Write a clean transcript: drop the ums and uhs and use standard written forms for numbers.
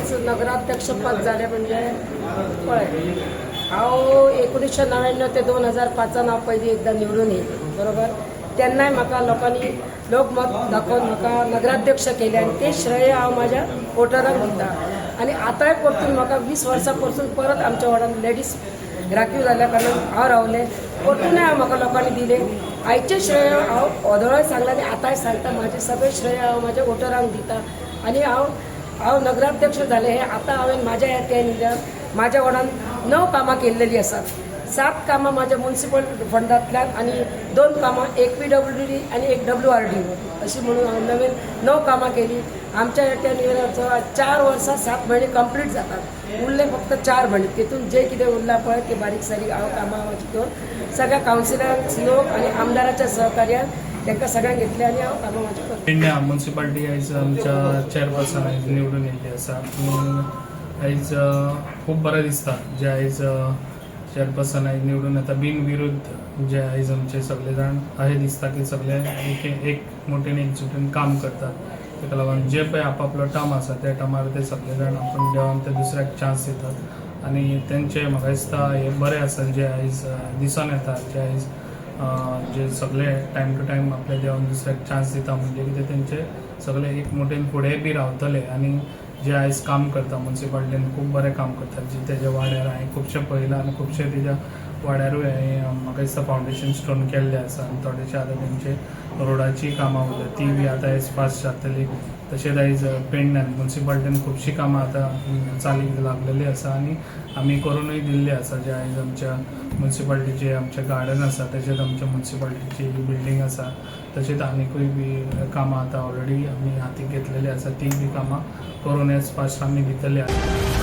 आयज नगराध्यक्ष पद जालें म्हणजे पळय, हांव 1999 ते 2005 हांव पयलीं एकदां निवडून येयलें, बरोबर. तेन्नाय म्हाका लोकांनी लोकमत दाखोवन म्हाका नगराध्यक्ष केलें आनी तें श्रेय हांव म्हाज्या वोटरांक दिता. आनी आतांय परतून म्हाका 20 वर्सां परसून परत आमच्या वॉर्डान लेडीज राखीव जाल्या कारणान हांव रावलें. परतूनय हांव म्हाका लोकांनी दिलें. आयचें श्रेय हांव ओदोळय सांगलां आनी आतांय सांगता, म्हाजें सगळें श्रेय हांव म्हाज्या वोटरांक दिता. आनी हांव हांव नगराध्यक्ष जालें हें आतां हांवें म्हाज्या ह्या 10 इयरान म्हाज्या वॉर्डान णव कामां केल्लेलीं आसात. सात कामां म्हाज्या मुन्सिपल फंडांतल्यान आनी दोन कामां, एक पीडब्ल्यूडी आनी एक डब्ल्यूआरडी, अशी म्हणून हांवें नवीन णव कामां केली. आमच्या ह्या 10 इयराचो 4 वर्सां 7 म्हयने कंप्लीट जातात. उरले फक्त 4 म्हयने. तितून जे कितें उरलां पळय ते बारीक सारीक हांव कामां म्हाजी करून सगळ्या कावन्सिलरांक लोक आनी आमदाराच्या सहकार्यान तांकां सगळ्यांक घेतले आनी हांव कामां म्हाजी करता. पेडण्या मुन्सिपालिटी आयज आमच्या चेअरपर्सन आयज निवडून येयल्ली आसा आनी आयज खूब बरें दिसता जे आयज चेअरपर्सन आयज निवडून येता बिन विरुद्ध. जे आयज आमचे सगळे जाण अशें दिसता की सगळे एक एक मोठेन एकजुटीन काम करतात. ताका लागून जे पळय आपापलो टर्म आसा, त्या टर्मार ते सगळे जाण आपूण देवान ते दुसऱ्याक चान्स दितात आनी तेंचे म्हाका दिसता हे बरें आसा जे आयज दिसोन येता, जे आयज जे सगळे टायम टू टायम आपल्या देवान दुसऱ्याक चान्स दिता, म्हणजे कितें, तेंचे सगळे एक मोठेन फुडें बी रावतले. आनी जे आयज काम करता मुन्सिपालिटीन, खूब बरें काम करतात. जे तेज्या वाड्यार हांवें खुबशें पळयलां आनी खुबशें तेज्या वाड्यारूय हांवें म्हाका दिसता फावंडेशन स्टोन केल्ले आसा आनी थोडेशे आतां तेंचे रोडाचीय कामां उरल्या, ती बी आतां आयज फास्ट जातली. तशेंच आयज पेडण्यान मुन्सिपालिटीन खुबशीं कामां आतां चालीक लागलेली आसा आनी आमी करुनूय दिल्ली आसा. जे आयज आमच्या मुन्सिपालिटीचे आमचें गार्डन आसा, तशेंच आमच्या मुन्सिपालिटीची बिल्डींग आसा, तशेंच आनिकूय बी कामां आतां ऑलरेडी आमी हातीक घेतलेली आसा, ती बी कामां करून एज फास्ट आमी दितले.